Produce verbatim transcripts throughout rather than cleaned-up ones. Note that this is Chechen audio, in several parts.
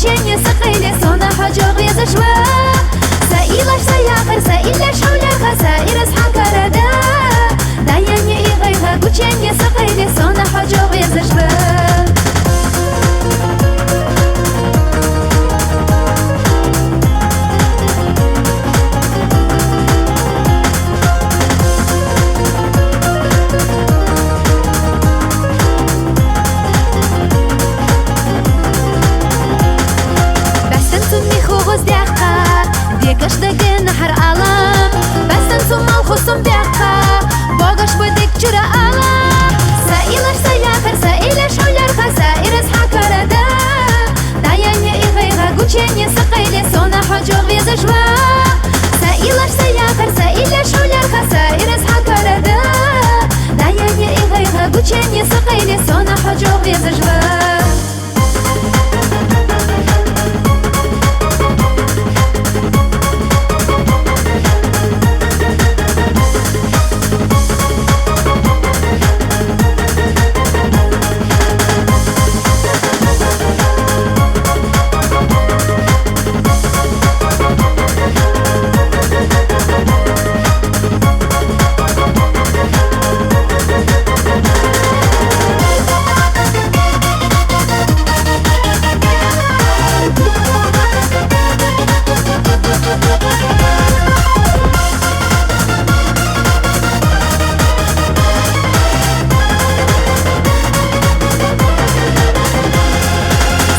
гученни са къайле сона хьожагъ везаш ва. Са илаш, са яхар, са илаш хьулярха, са ираз хьакарада. Даянни игъайгъа гученни са къайле сона хьожагъ везаш ва. Бастан цун михугъус дяхъа, декаш дагана гьар алам. Бастан цун малхусум дяхъа, богаш бадик чура алам. Са илаш, са яхар, са илаш хьулярха, са ираз хьакарада. Даянни игъайгъа гученни са къайле сона хьожагъ везаш ва. Са илаш, са яхар, са илаш хьулярха, са ираз хьакарада. Даянни игъайгъа гученни са къайле сона хьожагъ везаш ва.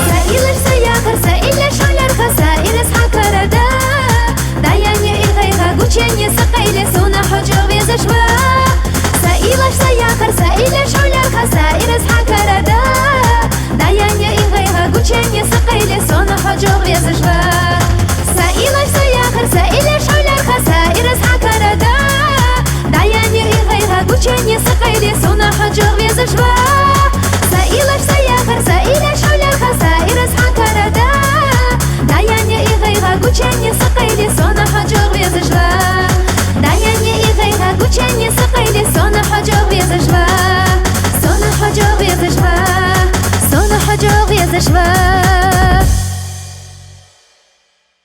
Са илаш, са яхар, са илаш хьулярха, са ираз хьакарада. Даянни игъайгъа гученни са къайле сона хьожагъ везаш ва. Са илаш, са яхар, са илаш хьулярха, са ираз хьакарада. Даянни игъайгъа гученни са къайле сона хьожагъ везаш ва. Са илаш, са яхар, са илаш хьулярха, са ираз хьакарада. Даянни игъайгъа гученни са къайле сона хьожагъ везаш ва. Са илаш, са яхар, са илаш хьулярха, са ираз хьакарада. Даянни игъайгъа гученни са къайле сона хьожагъ везаш ва. Даянни игъайгъа гученни са къайле сона хьожагъ везаш ва. Сона хьожагъ везаш ва. Сона хьожагъ везаш ва.